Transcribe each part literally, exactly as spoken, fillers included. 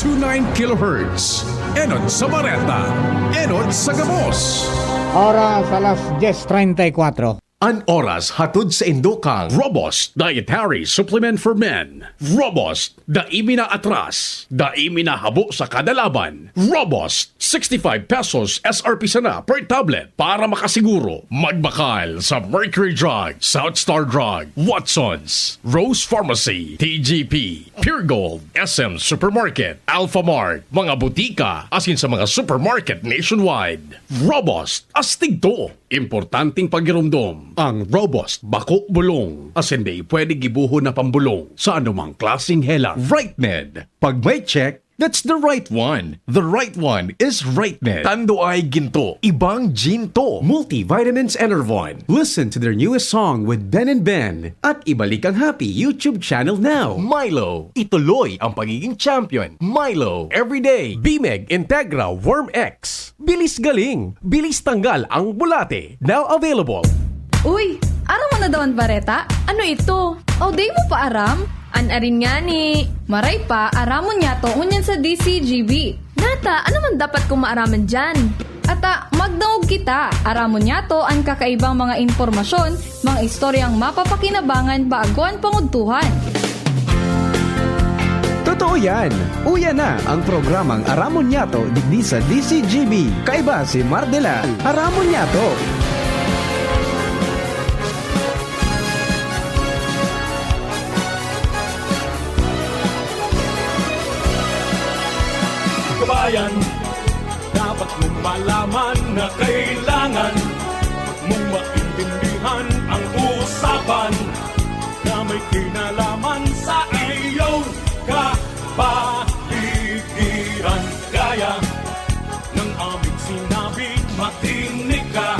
two nine kilohertz. Enot sa bareta, enot sa gabos. Oras alas diez treinta y cuatro. An oras hatod sa indo kan Robust Dietary Supplement for Men. Robust, dai mi na atras, dai mi na habo sa kada laban. Robust, sixty-five pesos S R P sana per tablet. Para makasiguro, magbakal sa Mercury Drug, South Star Drug, Watsons, Rose Pharmacy, T G P, Pure Gold, S M Supermarket, Alpha Mart, mga butika, asin sa mga supermarket nationwide. Robust, astig to. Importanteng pagiromdom. Ang Robust, bako bulong. Asin dai pwede gibohon na pambulong sa anumang klaseng hela. Right Med. Pag may check, that's the right one. The right one is Right Med. Tando ay ginto, ibang ginto. Multivitamins Enervon. Listen to their newest song with Ben and Ben. At ibalik ang Happy YouTube channel now. Milo, ituloy ang pagiging champion. Milo, everyday. Bimeg Integra Worm X. Bilis galing, bilis tanggal ang bulate. Now available. Uy, aram mo na daw an bareta? Ano ito? O, di mo pa aram? An arin ngani. Maray pa, aramon niyato ngunyan sa D C G B. Nata, ano man dapat kong maaraman diyan? Ata, magdangog kita. Aramon niyato an kakaibang mga impormasyon, mga istoryang mapapakinabangan bago an pangudtuhan. Totoo yan! Uya na ang programang Aramon Niyato digdi sa D C G B. Kaiba si Mardela. Aramon Niyato! Kabayan, dapat mong malaman na kailangan mong maintindihan ang usapan na may kinalaman sa iyong kapaligiran. Kaya ng aming sinabi, makinig ka.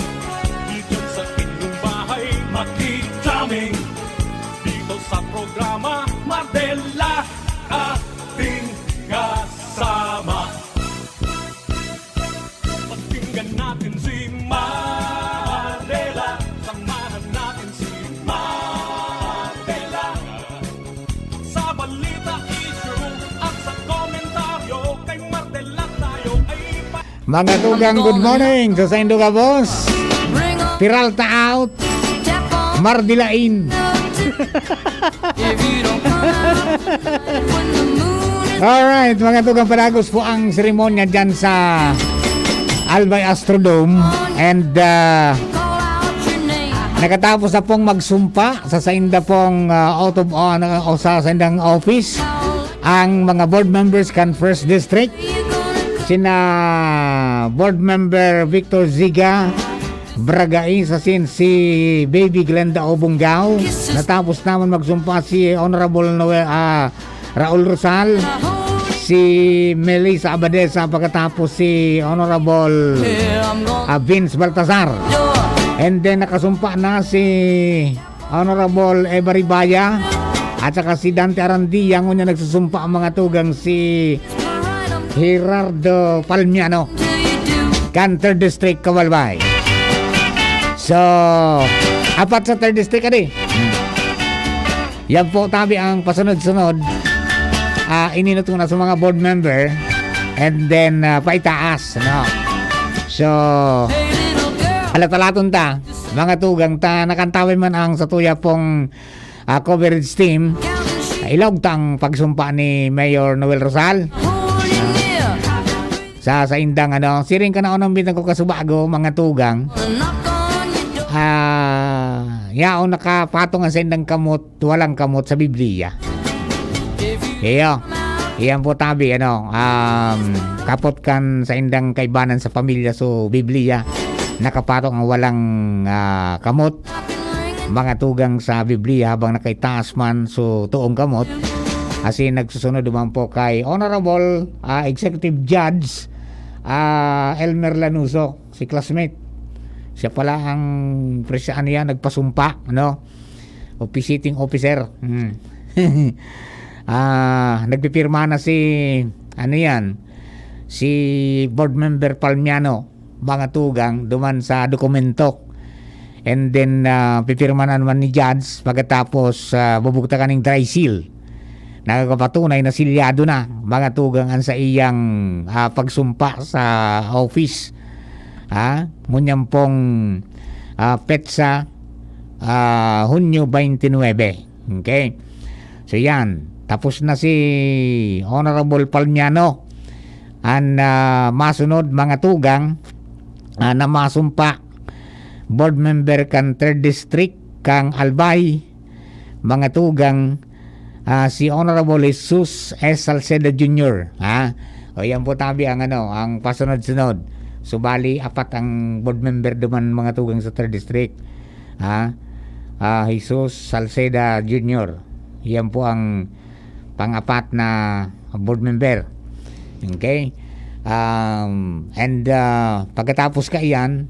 Diyan sa inyong bahay, makijaming. Dito sa programa, Mardela, ating kasama. Pakinggan natin si Mardela. Samahan natin si Mardela. Sa balita, issue, at sa komentaryo, kay Mardela tayo ay pa- Mga tugang, good morning sa saindo gabos. Peralta out. Mardela in. Alright, mga tugang, padagos po ang seremonya dyan sa Albay Astrodome. And, ah, nakatapos na pong magsumpa sa sainda pong, ah, oath of honor o sa saindang office ang mga board members kan First District. Sina Board Member Victor Ziga, Bragaisa, sin si Baby Glenda Obongao. Natapos naman magsumpa si Honorable Noel, ah, Raul Rosal, si Melissa Abadesa, pagkatapos si Honorable, ah, Vince Baltazar. And then nakasumpa na si Honorable Eva Ribaya at saka si Dante Arandia. Ngunyan nagsusumpa ang mga tugang, si Gerardo Palmiano kan Third District, Cabalbay. So, apat sa Third District, adi. Yan po, tabi ang pasunod-sunod. Ah, ininot ko na sa mga board member. And then, ah, paitaas, no? So, alat-alaton ta, mga tugang ta, nakantawin man ang satuya pong, ah, coverage team. Ilog tang pagsumpa ni Mayor Noel Rosal. Sa, sa indang, ano, siring ka na unang bitang ko kasubago, mga tugang. Ah, yaon nakapatong ang saindang kamot, walang kamot sa Biblia. Iyo. Iyan po tabi, ano, um, kapot kan saindang kaibanan sa pamilya, so Biblia, nakapatong ang walang, ah, kamot. Mga tugang sa Biblia habang nakaitaas man, so toong kamot. Asin nagsusunod naman po kay Honorable, ah, Executive Judge, ah, Elmer Lanuso, si classmate. Siya pala ang presya-, ano yan, nagpasumpa, no? Officiating officer. Hmm. Ah, nagpipirma na si, ano yan, si Board Member Palmiano, mga tugang, duman sa dokumento. And then, ah, pipirma na naman ni Judge pagkatapos, ah, bubugtakan ning dry seal. Nakakapatunay na silyado na, mga tugang, ang sa iyang, ah, pagsumpa sa office. Ha? Ngunyan pong, ah, petsa, ah, Hunyo twenty-nine. Okay? So yan, tapos na si Honorable Palmiano. An, ah, masunod, mga tugang, ah, na masumpa, board member kan third District, kang Albay, mga tugang, ah, si Honorable Jesus S. Salceda Junior, ha? O, yan po tabi ang, ano, ang pasunod-sunod. Subali, apat ang board member duman, mga tugang, sa third District, ha? Ah, Jesus Salceda Junior. Yan po ang pang-apat na board member. Okay? Um, and, ah, pagkatapos kaiyan,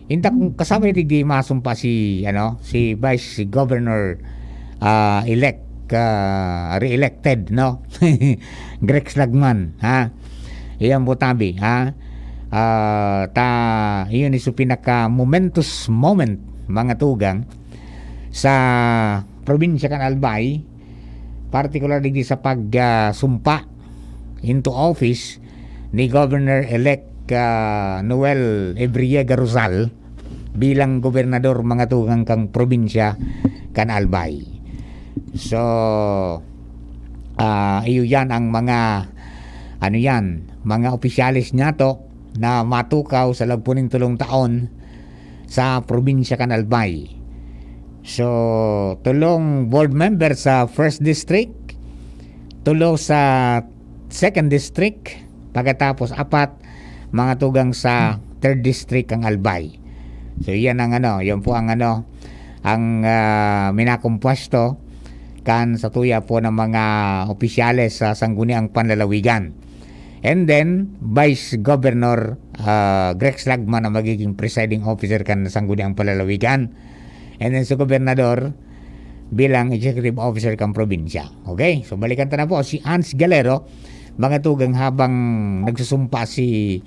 inta kung kasabay digdi masumpa si, ano, si Vice Governor, ah, elect, ah, re-elected, no? Grex Lagman, ha? Iyan po tabi, ha? Ah, ta, iyon is pinaka momentous moment, mga tugang, sa probinsya kan Albay, partikular digdi sa pag, ah, sumpa into office ni Governor-elect, ah, Noel Ebriega Rosal bilang gobernador, mga tugang, kang probinsya kan Albay. So, ah, iyo yan ang mga, ano yan, mga opisyales niyato na matukaw sa lagpo nin tolong taon sa probinsya kan Albay. So, tolong board member sa first District, tolo sa second District, pagkatapos apat, mga tugang, sa third District ang Albay. So, yan ang, ano, yan po ang, ano, ang, ah, minakumpwesto kan satuya po ng mga opisyales sa Sangguniang Panlalawigan. And then, Vice Governor, ah, Grex Lagman ang magiging presiding officer kan Sangguniang Panlalawigan. And then, si Gobernador bilang executive officer kan probinsya. Okay? So, balikan ta na po si Hans Galero, mga tugang, habang nagsusumpa si,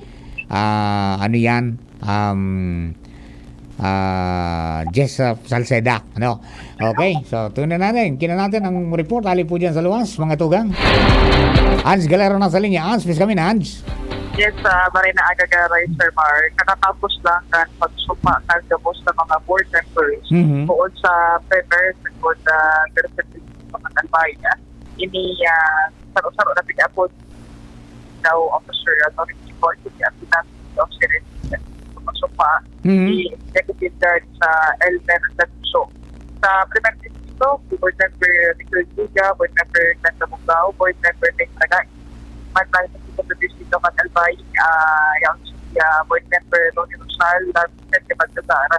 ah, ano yan, um, ah, Jess, ah, Salceda, ano? Okay, so, tingnan natin. Kina natin ang report. Ali po dyan sa luwas, mga tugang. Hans Galero nasa linya. Hans, please come in, Hans. Yes, ah, maray na aga, Garay, Sir Mark. Kakatapos lang kan pagsumpa kan gabos sa mga board members Mhm. Poon sa Premier, sa Court, ah, Perspective sa mga Kalbaya. Ini, ah, saro-saro na pinaapod daw officer, ah, Tony Chico, si Abinante of Sirene, pagsumpa Mhm. si Executive Judge sa Elmer Laguso. Sa Premier Distrito, si Board Member Victor Julia, Board Member Glenda Bugao, Board Member Nick Tagay. Mantang sa Segundo Distrito kan Albay, ah, yaon si, ah, Board Member Ronnie Rosal, Love Vicente Baltazar,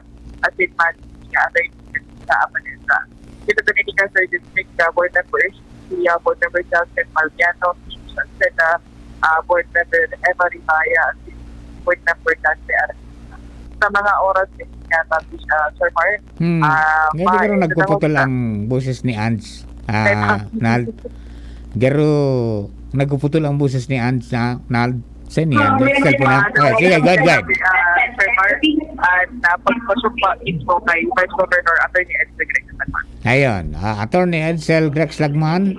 asin man si Attorney Jessica Amanesa. Dito sa Mitigaser District, ah, Board Member si, ah, Board Member Justin Palmiano, si Salceda, ah, Board Member Emma Rimaya, at si Board Member Dante Aracena. Sa mga oras na yun nga, tapos, ah, Sir Mark, Hmm. ah, Ngayon siguro ma-, nagpuputol sa ang boses ni Ans. Ah, Eto. Nald. Garo, nagpuputol ang boses ni Ans, ah, Nald. Saan yan? Ah, Cellphone, ah? Ah, Okay, sige, go ahead, go ahead. Ah, Sir Mark, at, ah, pagpasok pa mismo kay Vice Governor Attorney Ed Segredo Salman. Ayun, ah, Attorney Edsel Grex Lagman,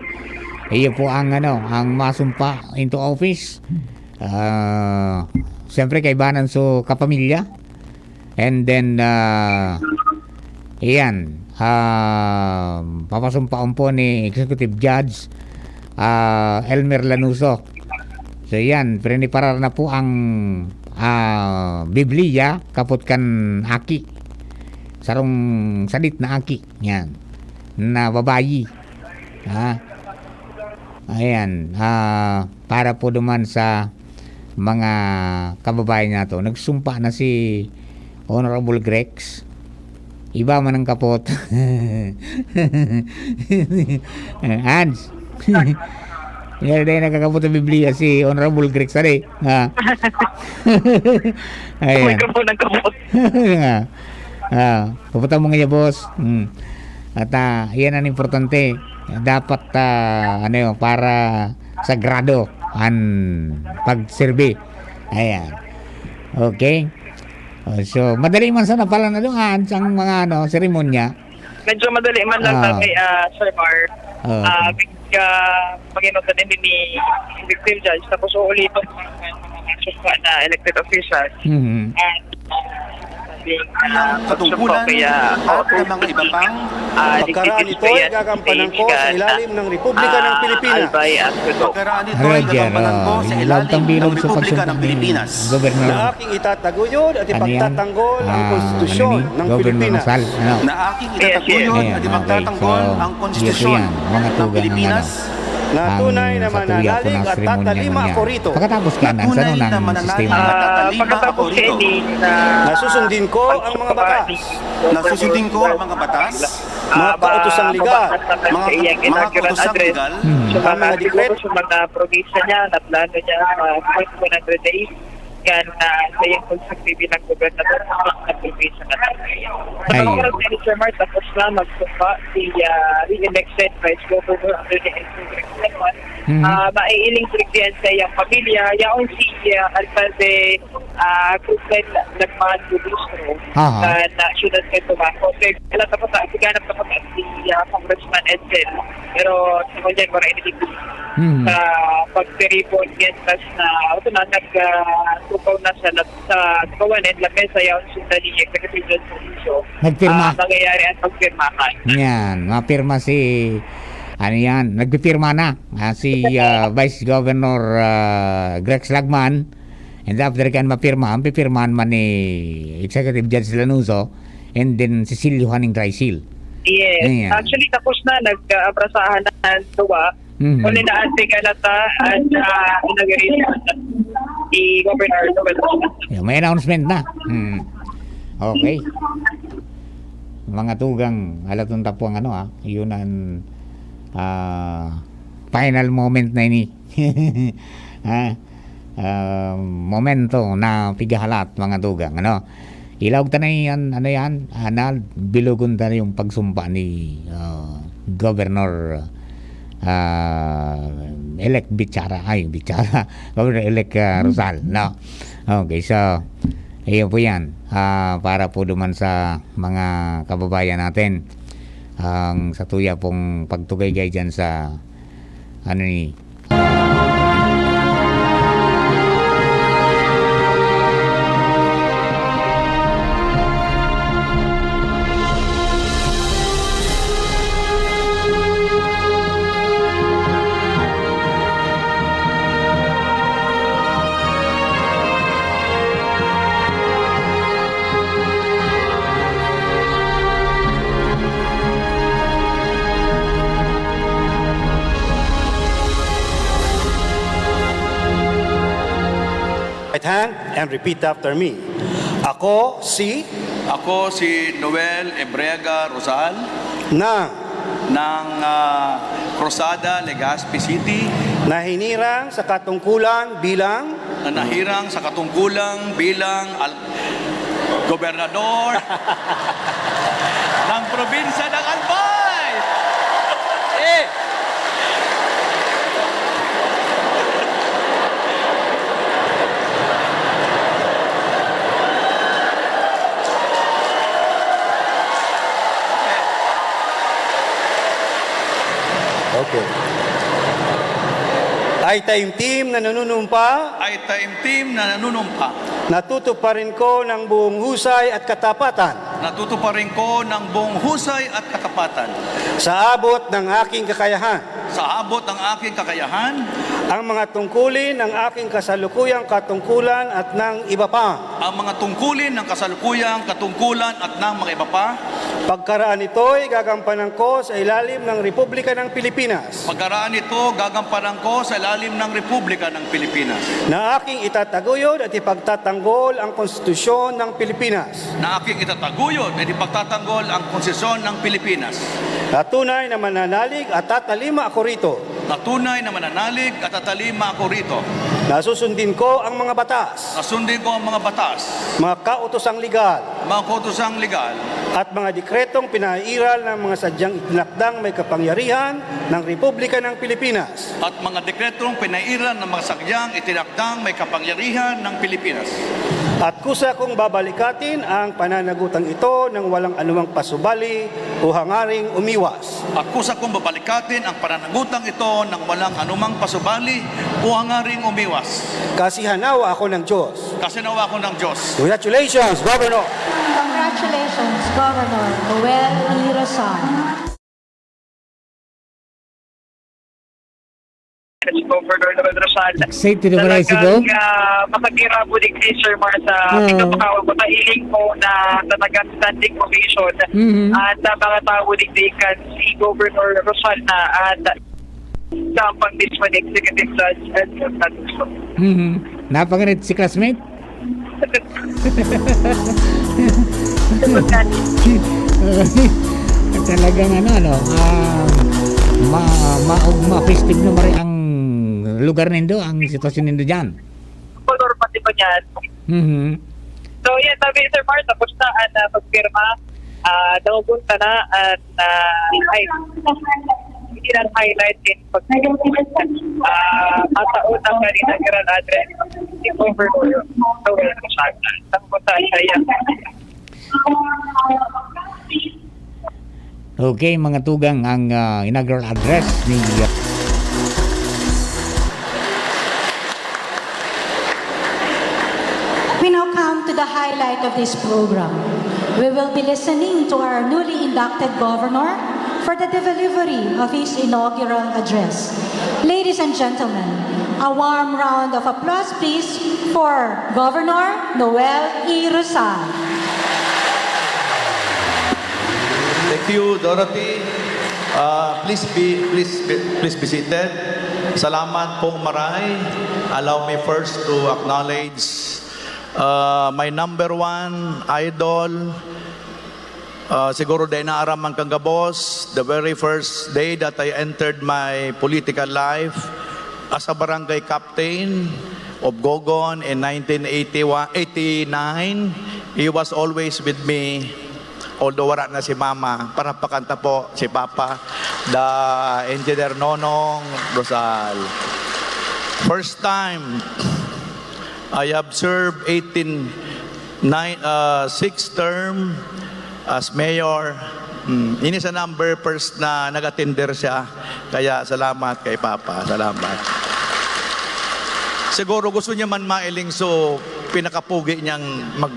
iyo po ang, ano, ang masumpa into office. Ah, siyempre, kaibanan so kapamilya. And then, ah, iyan, ah, papasumpaon po ni Executive Judge, ah, Elmer Lanuso. So, iyan, priniparar na po ang, ah, Biblia, kapot kan aki. Sarong sadit na aki. Yan. Na babayi. Ha? Ayan. Ah, para po duman sa mga kababayan nato. Nagsumpa na si Honorable Grex. Iba man ang kapot. Eh, Hans. Yan, dahil nakakapot sa Biblia si Honorable Grex. Ano eh? Ha? Ayan. May kapot ng kapot. Nga. Ah, pupunta mo ngayon, boss. Hmm. At, ah, yan ang importante. Dapat, ah, ano yun, para sagrado ang pagserbi. Ayan. Okay? Oh, so, madali man sana pala na doon ang mga, ano, seremonya. Medyo madali man lang Ah. kami, ah, Sir Mar. Ah, Ah, okay. ah, panginoon ni, ni executive judge, tapos uulitin ang mga, mga sumpa na elected officials. Mhm. At, ah, sabing, ah, pagsumpa kaya, at ng mga iba pang ah, pagkaraan nito ay gaganpanan ko sa ilalim ng Republika ng Pilipinas. Pagkaraan nito ay gaganpanan ko sa ilalim ng Republika ng Pilipinas. Na aking itataguyod at ipagtatanggol ang konstitusyon ng Pilipinas. Na aking itataguyod at ipagtatanggol ang konstitusyon ng Pilipinas. Na tunay na mananalig at tatalima ako rito. Pagkatapos ka na, sa nang sistema? Ah, pagkatapos ko, eh, na susundin ko ang mga batas. Na susundin ko ang mga batas. Mga kautosang legal. Mga, mga kautosang legal. Hmm. Ang mga dekreto sa mga probinsya niya, na plano niya, ah, first one hundred days. Yan, ah, sa iyang pagsabi bilang gobernador ng probinsya na tayo. Sa mga oras ni Sir Mark, tapos na magsumpa si, ah, re-elected Vice Governor Andrew N. Sugre. Mhm. Ah, maiiling sa iyang pamilya, yaon si, ah, Alcalde ah, Christine Lagman Budistro, aha, na, na siyudad kan Tobaco. Kaya alam ko sa, siganap na ko sa si, ah, Congressman Edsel. Pero sa kanya, wala ini. Mhm. Sa pagtiripon, mientras na, ito na, nag, ah, tukaw na sa, sa tukawan and lamesa, yaon sundali, executive session. Nagpirma. Ah, mangyayari ang pagpirmahan. Yan, mapirma si, ano yan, nagpipirma na, ah, si, ah, Vice Governor, ah, Grex Lagman. And after kan mapirma, ang pipirmahan man ni Executive Judge Lanuso and then sisilyohan ning dry seal. Yes. Ayan. Actually, tapos na, nag-abrasahan na ang duwa. Mhm. Huli na ang Tigalata at, ah, inauguration ni Governor Noel Rosales. Yeah, may announcement na. Hmm. Okay. Mga tugang, halaton ta po ang ano, ah, yun ang, ah, final moment na ini. Ah, ah, momento na pigahalat, mga tugang, ano? Ilaog ta na yan, ano yan, Anal, bilugon ta na yung pagsumpa ni, ah, Governor, ah, elect Bichara, ay, Bichara, Governor elect, ah, Rosal, no? Okay, so, ayun po yan. Ah, para po duman sa mga kababayan natin, ang satuya pong pagtugaygay dyan sa, ano ni, Right hand and repeat after me. Ako si Ako si Noel Ebrega Rosal ng ng, ah, Cruzada, Legazpi City. Na hinirang sa katungkulan bilang Na nahirang sa katungkulang bilang al-, gobernador ng probinsya ng Albay. Eh! Okay. Ay taimtim na nanunumpa. Ay taimtim na nanunumpa. Natutuparin ko ng buong husay at katapatan. Natutuparin ko ng buong husay at katapatan. Sa abot ng aking kakayahan. Sa abot ng aking kakayahan. Ang mga tungkulin ng aking kasalukuyang katungkulan at ng iba pa. Ang mga tungkulin ng kasalukuyang katungkulan at ng mga iba pa. Pagkaraan nito'y gagampanan ko sa ilalim ng Republika ng Pilipinas. Pagkaraan nito, gagampanan ko sa ilalim ng Republika ng Pilipinas. Na aking itataguyod at ipagtatanggol ang Konstitusyon ng Pilipinas. Na aking itataguyod at ipagtatanggol ang Konstitusyon ng Pilipinas. Na tunay na mananalig at tatalima ako rito. Na tunay na mananalig at tatalima ako rito. Na susundin ko ang mga batas. Na sundin ko ang mga batas. Mga kautosang legal. Mga kautosang legal. at mga dekretong pinairal ng mga sadyang itinakdang may kapangyarihan ng Republika ng Pilipinas. At mga dekretong pinairal ng mga sadyang itinakdang may kapangyarihan ng Pilipinas. At kusa kong babalikatin ang pananagutang ito nang walang anumang pasubali o hangaring umiwas. At kusa kong babalikatin ang pananagutang ito nang walang anumang pasubali o hangaring umiwas. Kasi hanawa ako ng Diyos. Kasi hanawa ako ng Diyos. Congratulations, Governor! Congratulations, Governor Noel E. Rosal. Governor Noel Rosal. Excited naman na si Gov. Uh, makakirabo digdi, Sir Mar, sa Oo. pinapakawa ko sa iling mo na talagang standing ovation. Mhm. At sa mga tao digdi kan si Governor Rosal na at sa pang mismo ni Executive Judge Edmund Santos. Mhm. Napanganit si classmate? Talagang ano, ano, ah, ma, ma, ma festive na mari ang lugar nindo, ang sitwasyon nindo diyan. Color pati pa niyan. Mhm. So, yan, sabi ni Sir Mar, tapos na ang ah, pagpirma. Ah, dangogon ta na at ah, ay, hindi lang highlight din pag ah, mataon ang inaugural address ni Governor Noel Rosal. Dangogon ta siya yan. Okay, mga tugang, ang ah, inaugural address ni We now come to the highlight of this program. We will be listening to our newly inducted governor for the delivery of his inaugural address. Ladies and gentlemen, a warm round of applause please for Governor Noel E. Rosal. Thank you, Dorothy. Uh, please be please be, please be seated. Salamat pong maray. Allow me first to acknowledge uh, my number one idol. Uh, siguro dai naaram man kan gabos, the very first day that I entered my political life as a barangay captain of Gogon in nineteen eighty-one, eighty-nine, he was always with me. Although wala na si Mama, parapakan ta po si Papa, the Engineer Nonong Rosal. First time, I have served eighteen, nine, uh, six term as mayor. Hmm. Ini sa number first na nag-attender siya. Kaya salamat kay Papa. Salamat. Siguro gusto niya man mailing, so pinakapugi niyang mag...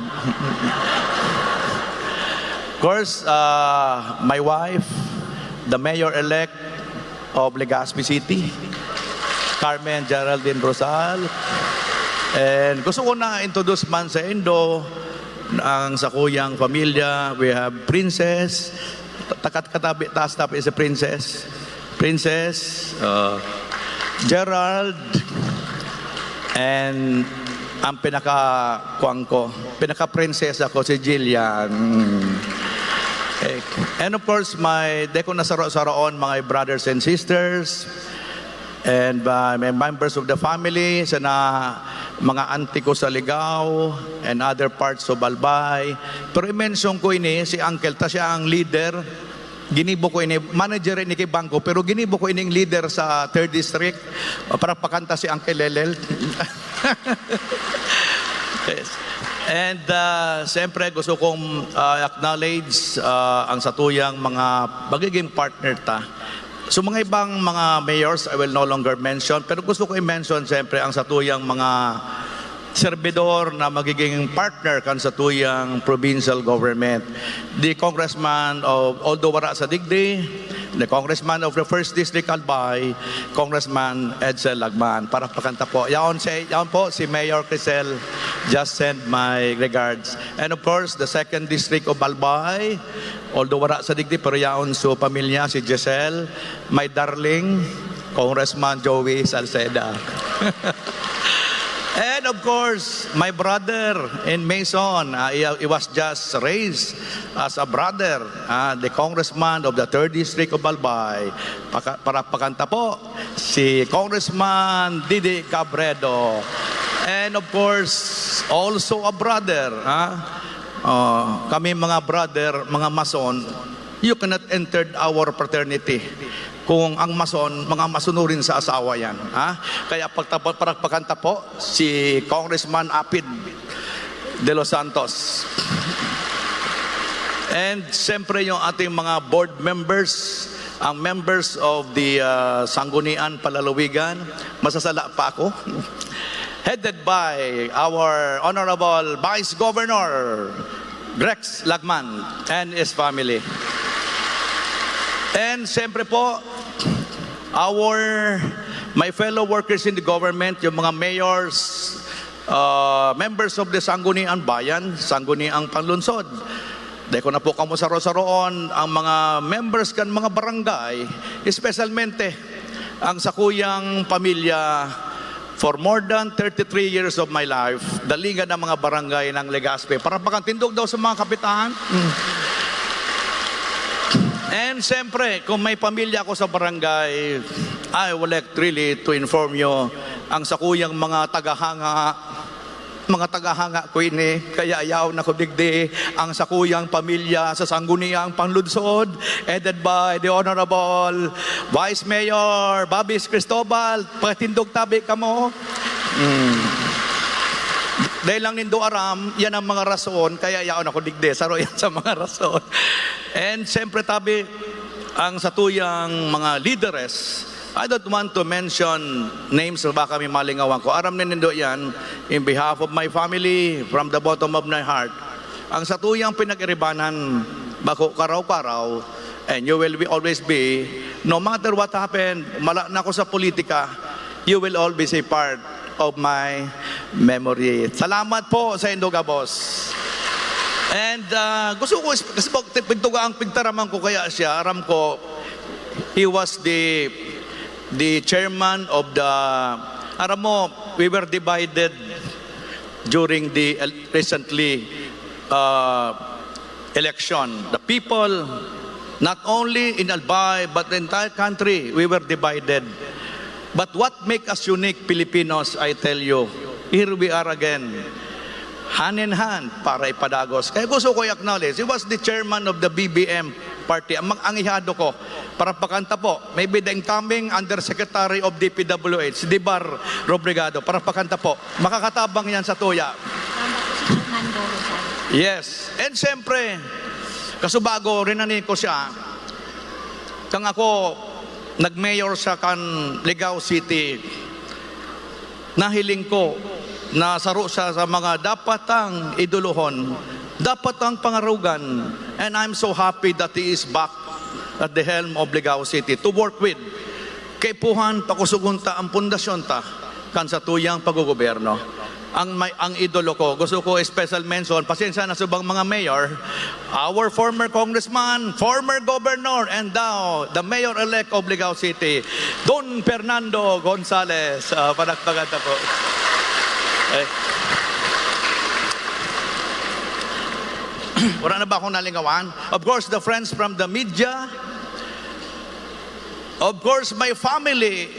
Of course, uh, my wife, the mayor-elect of Legazpi City, Carmen Geraldine Rosal. And gusto ko na introduce man sa indo ang sakuyang pamilya. We have Princess, takat katabi, taas tapi si Princess. Princess, uh, Gerald, and ang pinaka, kuwan ko, pinaka-prinsesa ko, si Jillian. Mm. Eh, and of course, my, dai ko nasaro-saroon, mga brothers and sisters, and uh, my members of the family, sana mga auntie ko sa Ligao, and other parts of Albay. Pero i-mention ko ini, si Uncle, ta siya ang leader. Ginibo ko ini, manager ini ki bangko, pero ginibo ko ining leader sa third district. Parapakan ta si Uncle Lelel. Yes. And uh, siyempre gusto kong uh, acknowledge uh, ang satuyang mga magiging partner ta. So mga ibang mga mayors, I will no longer mention, pero gusto ko i-mention siyempre ang satuyang mga servidor na magiging partner kan satuyang provincial government. The congressman of, although wala sa digdi, the congressman of the first District Albay, Congressman Edsel Lagman. Parapakan ta po. Yaon, si, yaon po si Mayor Crisel. Just send my regards. And of course, the second District of Albay, although wala sa digdi, pero yaon so pamilya, si Giselle, my darling, Congressman Joey Salceda. And of course, my brother in Mason, uh, he, he was just raised as a brother, uh, the congressman of the third District of Albay. Paka, parapakan ta po, si Congressman Didi Cabredo. And of course, also a brother, uh, Ah, kami mga brother, mga mason, you cannot enter our fraternity kung ang mason, mga masonorin sa asawa yan. Ha? Kaya pagtapa-, palakpakan ta po si Congressman Apid de los Santos. And siyempre yung ating mga board members, ang members of the ah, Sanggunian Palalawigan, masasala pa ako. Headed by our Honorable Vice Governor Grex Lagman and his family. And siyempre po, our, my fellow workers in the government, yung mga mayors, ah, members of the Sangguniang Bayan, Sangguniang Panlunsod. Dai ko na po kamo saro-saroon, ang mga members kan mga barangay, espesyalmente ang sakuyang pamilya, for more than thirty-three years of my life, dalingan ang mga barangay ng Legazpi. Para pakatindog daw sa mga kapitan. Mm. And siyempre, kung may pamilya ako sa barangay, I would like really to inform you, ang sakuyang mga tagahanga, mga tagahanga ko ini, kaya yaon ako digdi, ang sakuyang pamilya sa Sangguniang Panlunsod, headed by the Honorable Vice Mayor Babis Cristobal. Pakatindog tabi kamo. Mm. Dai lang nindo aram, yan ang mga rason, kaya yaon ako digdi. Saro yan sa mga rason. And siyempre, tabi, ang satuyang mga lideres, I don't want to mention names, baka may malingawan ko. Aram na nindo yan, in behalf of my family, from the bottom of my heart. Ang satuyang pinag-iribanan, bako karaw-karaw, and you will be, always be, no matter what happened, mala na ako sa politika, you will always be part of my memory. Salamat po sa indo gabos. And ah, gusto ko, is- kasi pag pigtuga ang pigtaraman ko kaya siya, aram ko, he was the the chairman of the, aram mo, we were divided during the el- recently uh, election. The people, not only in Albay, but the entire country, we were divided. But what make us unique Filipinos, I tell you, here we are again, hand in hand para ipadagos. Kaya gusto ko i-acknowledge, he was the chairman of the B B M party. Ang, ang ihado ko, para pakanta po, maybe the incoming undersecretary of D P W H, si Dibar Robregado, para pakanta po. Makakatabang yan sa tuya. Tama po si Fernando Rosales. Yes. And siyempre, kasubago, rinani ko siya. Kang ako, nag-mayor siya kan Ligao City, nahiling ko na saro siya sa mga dapat tang idolohon, dapat tang pangarugan. And I'm so happy that he is back at the helm of Ligao City to work with. Kaipuhan, pakusugon ta ang pundasyon ta kan satuyang paggogobyerno. Ang may, ang idolo ko, gusto ko special mention, pasensya na subang mga mayor, our former congressman, former governor, and now the mayor-elect of Ligao City, Don Fernando Gonzales. Ah, palakpakan ta po. Eh. Wala na ba akong nalingawan? Of course, the friends from the media, of course, my family,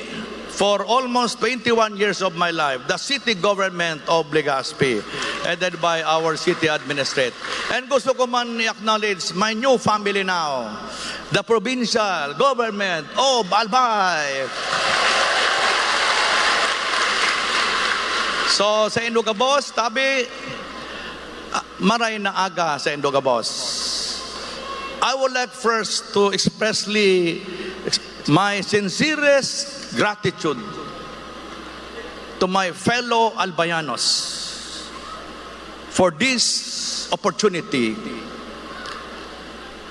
for almost twenty-one years of my life, the city government of Legazpi, headed by our city administrator. And gusto ko man i-acknowledge my new family now, the provincial government of Albay. So, sa indo gabos, tabi, ah, maray na aga sa indo gabos. I would like first to expressly ex- my sincerest gratitude to my fellow Albayanos for this opportunity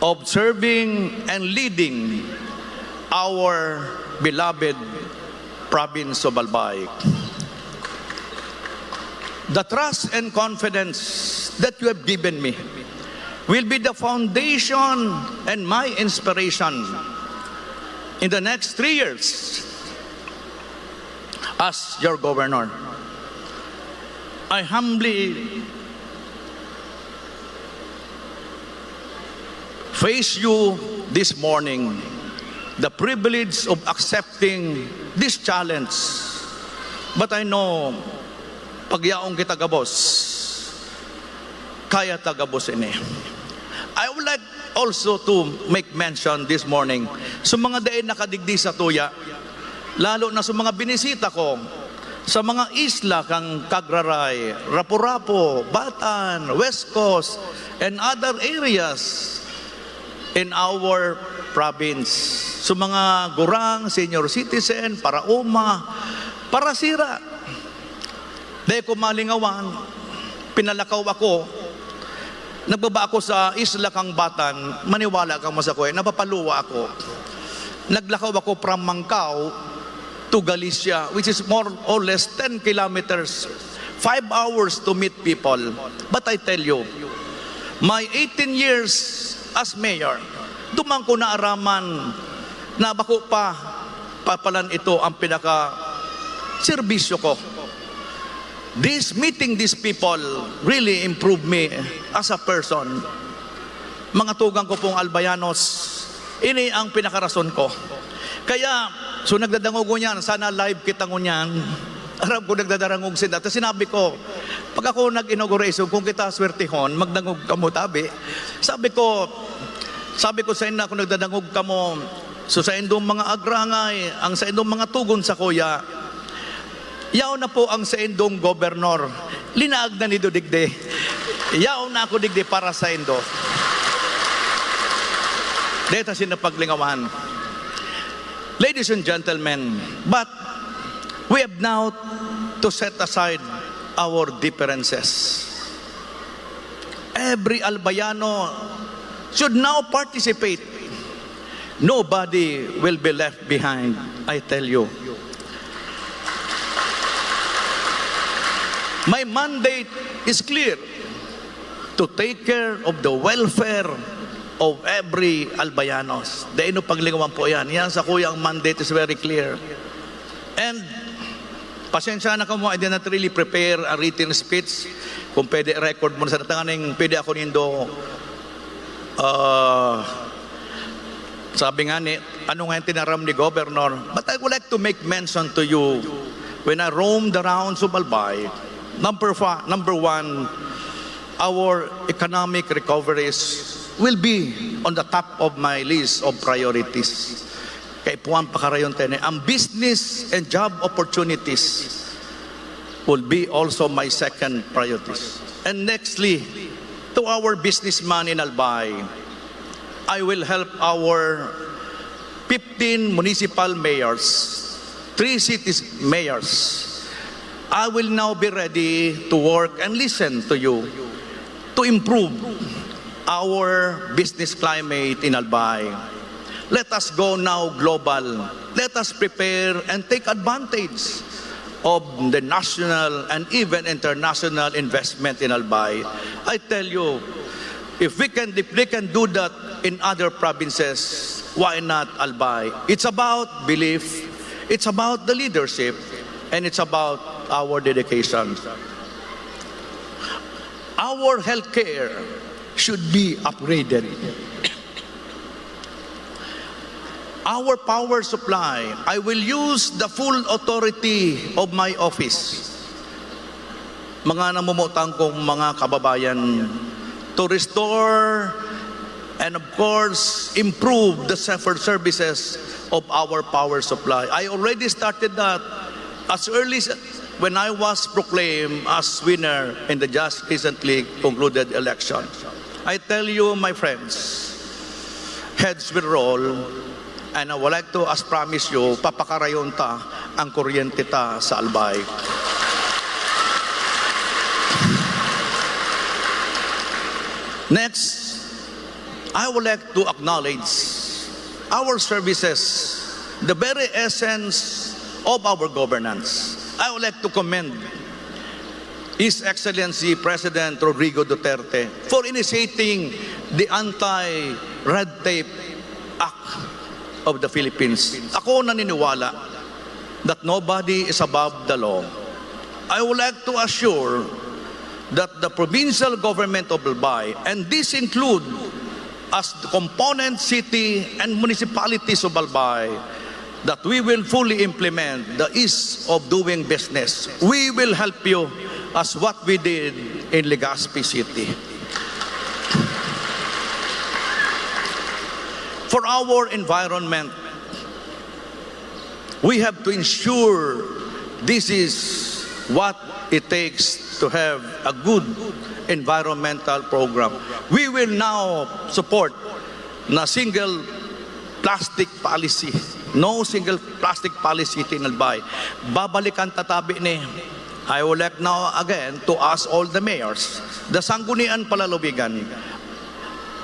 of serving and leading our beloved province of Albay. The trust and confidence that you have given me will be the foundation and my inspiration in the next three years as your governor. I humbly face you this morning, the privilege of accepting this challenge. But I know, pagyaon kita gabos, Kaya ta gabos ini. I would like also to make mention this morning sa mga dai nakadigdi sa tuya, lalo na sa mga binisita ko sa mga isla kan Cagraray, Rapu-Rapu, Batan, West Coast, and other areas in our province. Sa mga gurang, senior citizen, paraoma, parasira. Dai ko malingawan, pinalakaw ako. Nagbaba ako sa isla kan Batan, maniwala kamo sakuya, napapaluwa ako. Naglakaw ako from Mancao to Galicia, which is more or less ten kilometers, five hours to meet people. But I tell you, my eighteen years as mayor, duman ko naaraman na bako pa, pa palan ito ang pinaka serbisyo ko. This, meeting these people really improved me as a person. Mga tugang ko pong Albayanos, ini ang pinakarason ko. Kaya, so nagdadangog ngunyan, sana live kita ngunyan. Aram ko nagdadarangog sinda. Tapos sinabi ko, pag ako nag-inauguration, kung kita swertehon, magdangog kamo tabi. Sabi ko, sabi ko sa inyo, kung nagdadangog kamo, so sa indong mga agrangay, ang sa indong mga tugon sakuya, yaon na po ang saindong gobernador. Linaag na nindo digdi. Yaon na ako digdi para saindo. Deta sinda paglingawan. Ladies and gentlemen, but we have now to set aside our differences. Every Albayano should now participate. Nobody will be left behind, I tell you. My mandate is clear, to take care of the welfare of every Albayanos. Dai no paglingawan po yan. Yan sakuya ang mandate is very clear. And pasensya na kamo, I did not really prepare a written speech. Kung pwede, record mo na sa tanganing pwede ako nindo, ah, sabi nga ni, ano nga yung tinaram ni Governor? But I would like to make mention to you, when I roam the rounds of Albay, number fa-, number one, our economic recoveries will be on the top of my list of priorities. Kaipuhan pakarayon ta ini. Ang business and job opportunities will be also my second priorities. And nextly, to our businessman in Albay, I will help our fifteen municipal mayors, three cities mayors. I will now be ready to work and listen to you to improve our business climate in Albay. Let us go now global. Let us prepare and take advantage of the national and even international investment in Albay. I tell you, if we can, if they can do that in other provinces, why not Albay? It's about belief, it's about the leadership, and it's about our dedication. Our healthcare should be upgraded. Our power supply, I will use the full authority of my office, mga namumutang kong mga kababayan, to restore and, of course, improve the several services of our power supply. I already started that as early as when I was proclaimed as winner in the just recently concluded election. I tell you, my friends, heads will roll, and I would like to, as promise you, papakarayon ta ang kuryente ta sa Albay. Next, I would like to acknowledge our services, the very essence of our governance. I would like to commend His Excellency President Rodrigo Duterte for initiating the Anti-Red Tape Act of the Philippines. Ako naniniwala that nobody is above the law. I would like to assure that the provincial government of Albay, and this include as the component city and municipalities of Albay, that we will fully implement the ease of doing business. We will help you as what we did in Legazpi City. For our environment, we have to ensure this is what it takes to have a good environmental program. We will now support na single plastic policy. No single plastic policy in Albay. Babalikan ta tabi ni. I would like now again to ask all the mayors, the Sangguniang Palalawigan,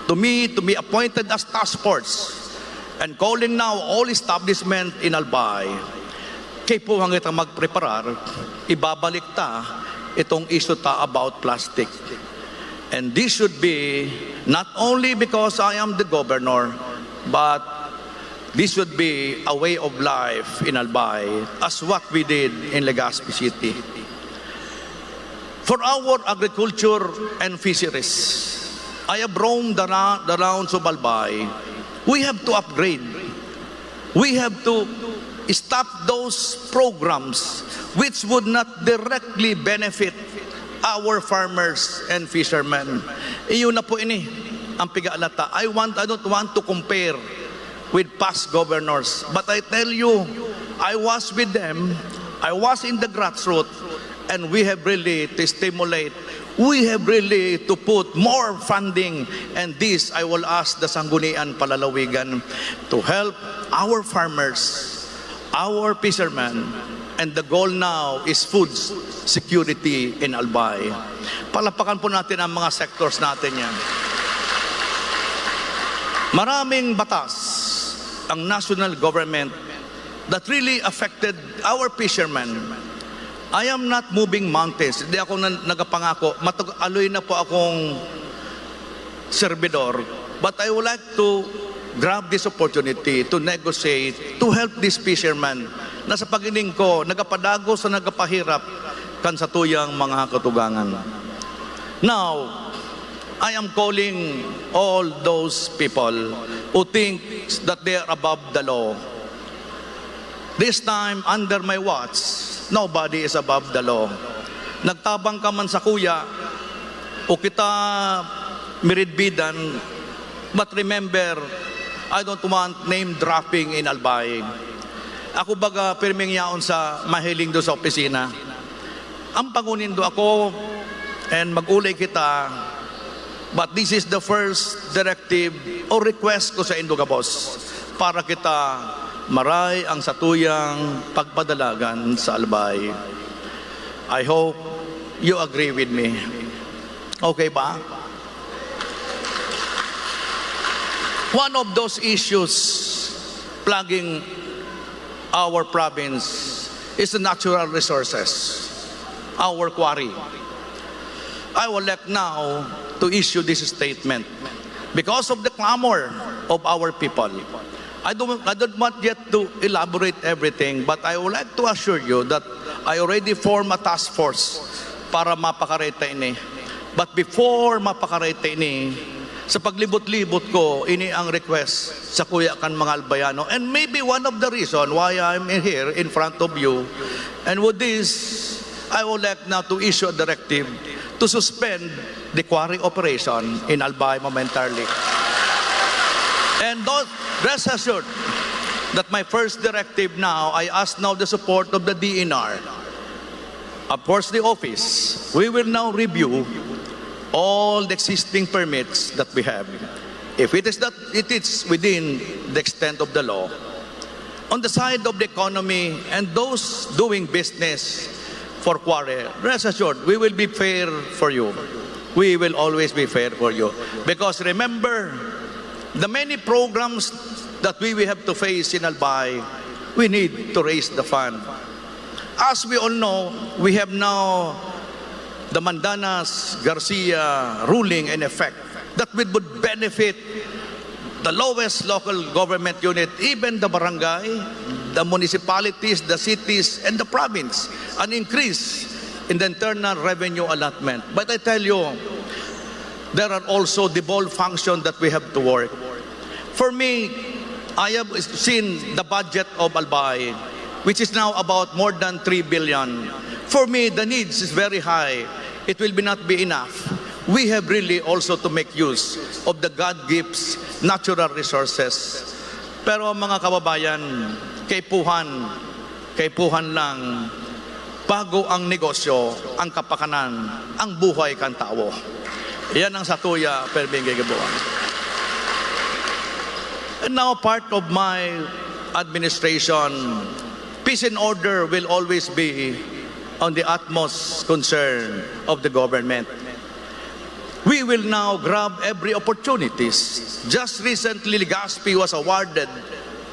to me, to be appointed as task force and calling now all establishment in Albay. Kaipuhan kita magpreparar, ibabalik ta itong issue ta about plastic. And this should be not only because I am the governor, but this should be a way of life in Albay, as what we did in Legazpi City. For our agriculture and fisheries, I have roamed the, ra- the rounds of Albay. We have to upgrade. We have to stop those programs which would not directly benefit our farmers and fishermen. Iyo na po ini ang piga-alata. I want, I don't want to compare with past governors. But I tell you, I was with them. I was in the grassroots, and we have really to stimulate. We have really to put more funding, and this I will ask the Sangguniang Palalawigan to help our farmers, our fishermen, and the goal now is food security in Albay. Palapakan po natin ang mga sectors natin yan. Maraming batas ang national government that really affected our fishermen. I am not moving mountains. Hindi ako na, nagapangako. Matag-aloy na po akong servidor. But I would like to grab this opportunity to negotiate, to help this fisherman na sa paghiling ko, nagapadagos na nagapahirap kan satuyang mga katugangan. Now, I am calling all those people who think that they are above the law. This time, under my watch, nobody is above the law. Nagtabang ka man sa kuya, o kita miridbidan, but remember, I don't want name dropping in Albay. Ako baga pirming yaon sa mahiling do sa opisina. Ang pangunindo ako, and mag-ulay kita, but this is the first directive o request ko sa indo gabos para kita maray ang satuyang pagpadalagan sa Albay. I hope you agree with me. Okay ba? One of those issues plaguing our province is the natural resources, our quarry. I would like now to issue this statement because of the clamor of our people. I don't, I don't want yet to elaborate everything, but I would like to assure you that I already form a task force para mapakareta ini. But before mapakareta ini, sa paglibot-libot ko, ini ang request sa kuya kan mga Albayano. And maybe one of the reason why I'm in here in front of you. And with this, I would like now to issue a directive to suspend the quarry operation in Albay momentarily. And don't, rest assured that my first directive now, I ask now the support of the D N R. Of course, the office, we will now review all the existing permits that we have. If it is that it is within the extent of the law, on the side of the economy and those doing business for quarry, rest assured, we will be fair for you. We will always be fair for you. Because remember, the many programs that we will have to face in Albay, we need to raise the fund. As we all know, we have now the Mandanas Garcia ruling in effect that would, would benefit the lowest local government unit, even the barangay, the municipalities, the cities, and the province, an increase in the internal revenue allotment. But I tell you, there are also devolved functions that we have to work. For me, I have seen the budget of Albay, which is now about more than three billion. For me, the needs is very high. It will be not be enough. We have really also to make use of the God gives natural resources. Pero mga kababayan, kaipuhan, kaipuhan lang, bago ang negosyo, ang kapakanan, ang buhay kan tawo. Yan ang satuya, Perming Gigibuan. And now, part of my administration, peace and order will always be on the utmost concern of the government. We will now grab every opportunities. Just recently, Legazpi was awarded.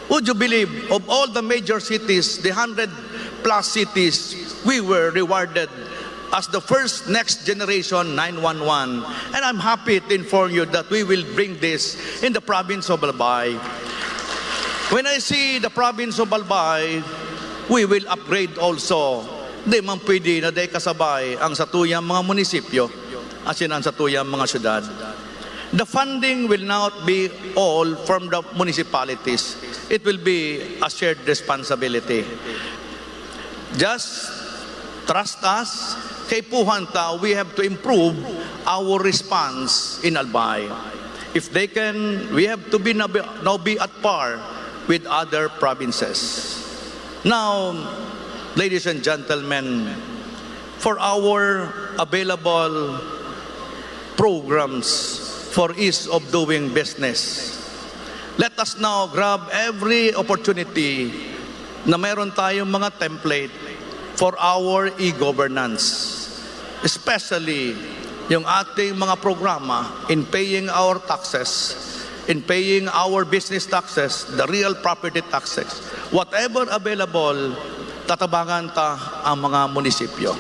Would you believe, of all the major cities, the hundred plus cities, we were rewarded as the first next generation nine one one. And I'm happy to inform you that we will bring this in the province of Albay. When I see the province of Albay, we will upgrade also. Di man pwede na di kasabay ang satuyang mga munisipyo, asin ang satuyang mga syudad. The funding will not be all from the municipalities. It will be a shared responsibility. Just trust us. Kaipuhan ta, we have to improve our response in Albay. If they can, we have to be, now be at par with other provinces. Now, ladies and gentlemen, for our available programs for ease of doing business, let us now grab every opportunity na meron tayong mga template for our e-governance, especially yung ating mga programa in paying our taxes, in paying our business taxes, the real property taxes, whatever available, tatabangan ta ang mga munisipyo.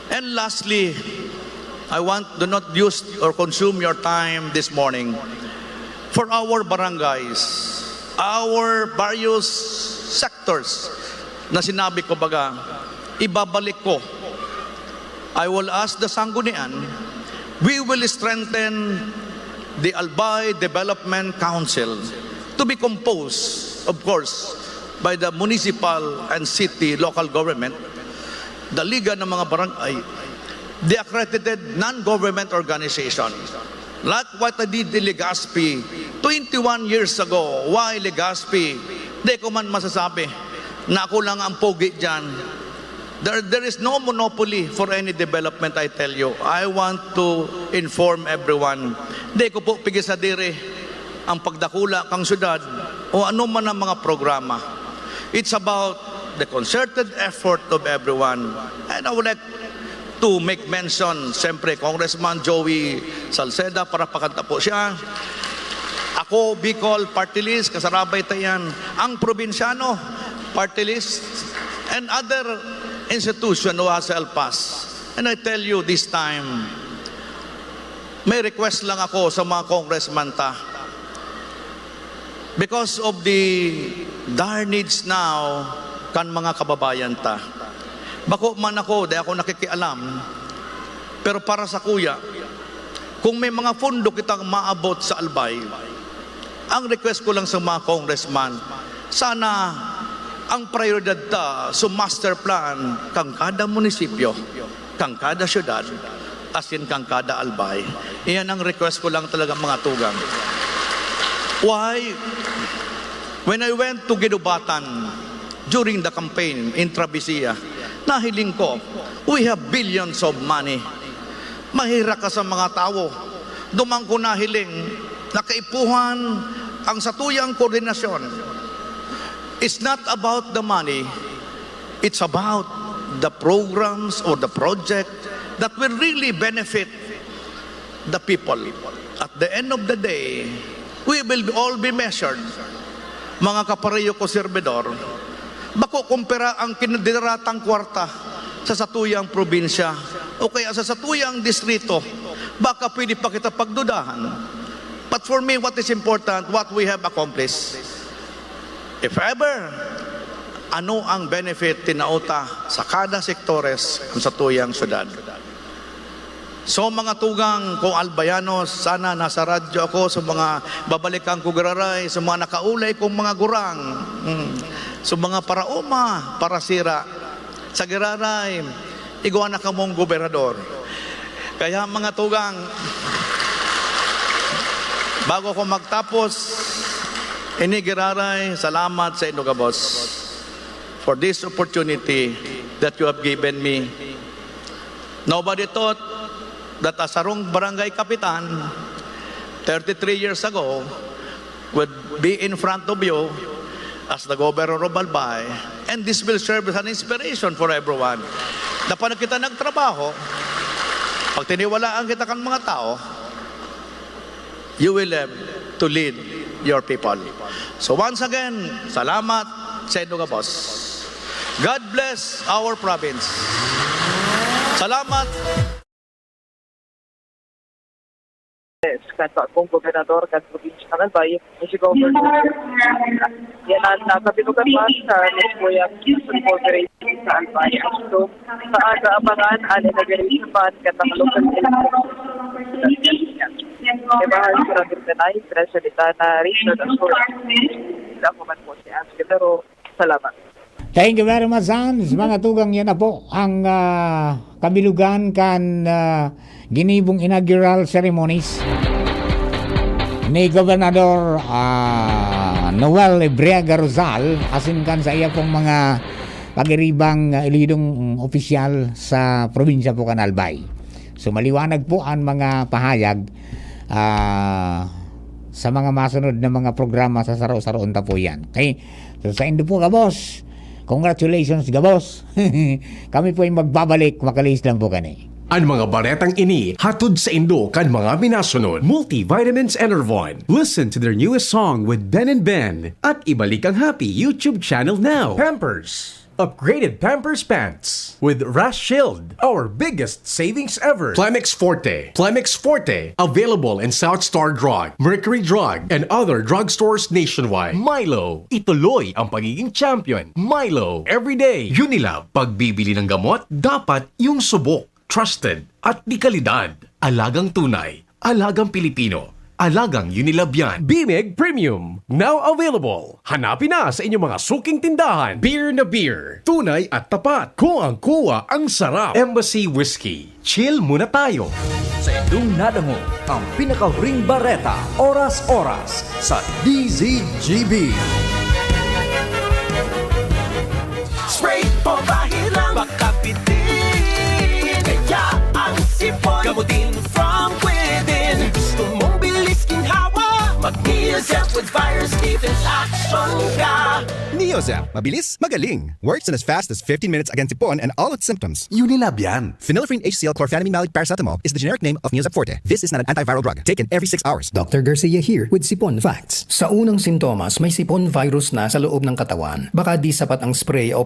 And lastly, I want to not use or consume your time this morning. For our barangays, our various sectors na sinabi ko, baga, ibabalik ko. I will ask the Sanggunian, we will strengthen the Albay Development Council to be composed, of course, by the municipal and city local government, the Liga ng mga Barangay, the accredited non-government organization. Like what I did in Legazpi twenty-one years ago. Why Legazpi? Di ko man masasabi na ako lang ang pogi dyan. There, there is no monopoly for any development, I tell you. I want to inform everyone. Di ko po pigisadiri ang pagdakula kang syudad o ano man ang mga programa. It's about the concerted effort of everyone. And I would like to make mention, siyempre, Congressman Joey Salceda, para pakanta po siya. Ako, Bicol Party List, kasarabay ta yan. Ang Probinsyano Party List, and other institution who has helped us. And I tell you this time, may request lang ako sa mga congressman ta. Because of the dire needs now kan mga kababayan ta. Bako man ako, di ako nakikialam. Pero para sa kuya, kung may mga pondo kitang maabot sa Albay, ang request ko lang sa mga congressman, sana ang prioridad ta sa master plan kan kada munisipyo, kan kada syudad, asin kan kada Albay. Iyan ang request ko lang talaga, mga tugang. Why? When I went to Guinobatan during the campaign in Travisia, nahiling ko, we have billions of money. Mahirak ka sa mga tawo. Duman ko nahiling na kaipuhan ang satuyang koordinasyon. It's not about the money. It's about the programs or the project that will really benefit the people. At the end of the day, we will all be measured. Mga kapareho ko, serbidor, bako kung pira ang kinadiratang kwarta sa satuyang probinsya o kaya sa satuyang distrito, baka pwede pa kita pagdudahan. But for me, what is important, what we have accomplished. If ever, ano ang benefit tinao ta sa kada sektores kan satuyang syudad? So, mga tugang kong Albayanos, sana nasa radyo ako sa mga babalikan ko giraray, sa mga nakaulay kong mga gurang, mm, sa mga paraoma, parasira. Sa giraray, igwa na kamong gobernador. Kaya, mga tugang, bago ko magtapos, ini giraray, salamat saindo gabos for this opportunity that you have given me. Nobody thought that a sarong barangay kapitan, thirty-three years ago, would be in front of you as the governor of Albay, and this will serve as an inspiration for everyone. Na pag kita nagtrabaho, pag tiniwalaan kita kan mga tao, you will have to lead your people. So once again, salamat saindo gabos. God bless our province. Salamat. Kan bagong gobernador kan probinsya kan Albay, si Governor. Yan ang nakabinugan man sa mismo yang Corporation sa Albay. So, sa aga abangan, ang inauguration man kan mga local elected officials. Kay Bahal Sura Bintanay, Presidenta na Richard Asura. Sila ko man po si Angelo. Salamat. Thank you very much, Hans. Mga tugang, yan na po ang ah, kabilugan kan ah, ginibong inaugural ceremonies ni Gobernador ah, Noel Ebriaga Rosal asin kan sa iya pong mga pagiribang ah, elidong opisyal sa probinsya po kan Albay. So maliwanag po ang mga pahayag ah, sa mga masunod na mga programa sa saro-saroon ta po yan. Okay? So saindo po, gabos, congratulations, gabos. Kami po ay magbabalik, makalihis lang po kani. An mga baretang ini hatod saindo kan mga minasunod, Multivitamins Enervon. Listen to their newest song with Ben and Ben at Ibalik ang Happy YouTube channel now. Pampers. Upgraded Pampers Pants with Rash Shield, our biggest savings ever. Plemex Forte. Plemex Forte, available in South Star Drug, Mercury Drug, and other drugstores nationwide. Milo, ituloy ang pagiging champion. Milo, everyday. Unilab, pagbibili ng gamot, dapat yung subok, trusted, at de kalidad. Alagang tunay, alagang Pilipino, alagang Unilab yan. Bimig Premium, now available. Hanapin na sa inyong mga suking tindahan. Beer na beer, tunay at tapat. Kuwang-kuwa ang sarap. Embassy Whiskey, chill muna tayo. Sa indong nadangog ang pinakahuring bareta, oras-oras sa D Z G B. Spray o bahid lang makapitin. Kaya ang sipon, gamutin from within. Gusto mong bilis ginhawa, mag-Neozep with Virus Defense Action ka. Neozep. Mabilis, magaling. Works in as fast as fifteen minutes against sipon and all its symptoms. Unilab yan. Phenylephrine H C L chlorphenamine malic paracetamol is the generic name of Neozep Forte. This is not an antiviral drug. Taken every six hours. Doctor Garcia here with Sipon Facts. Sa unang sintomas, may sipon virus na sa loob ng katawan. Baka di sapat ang spray o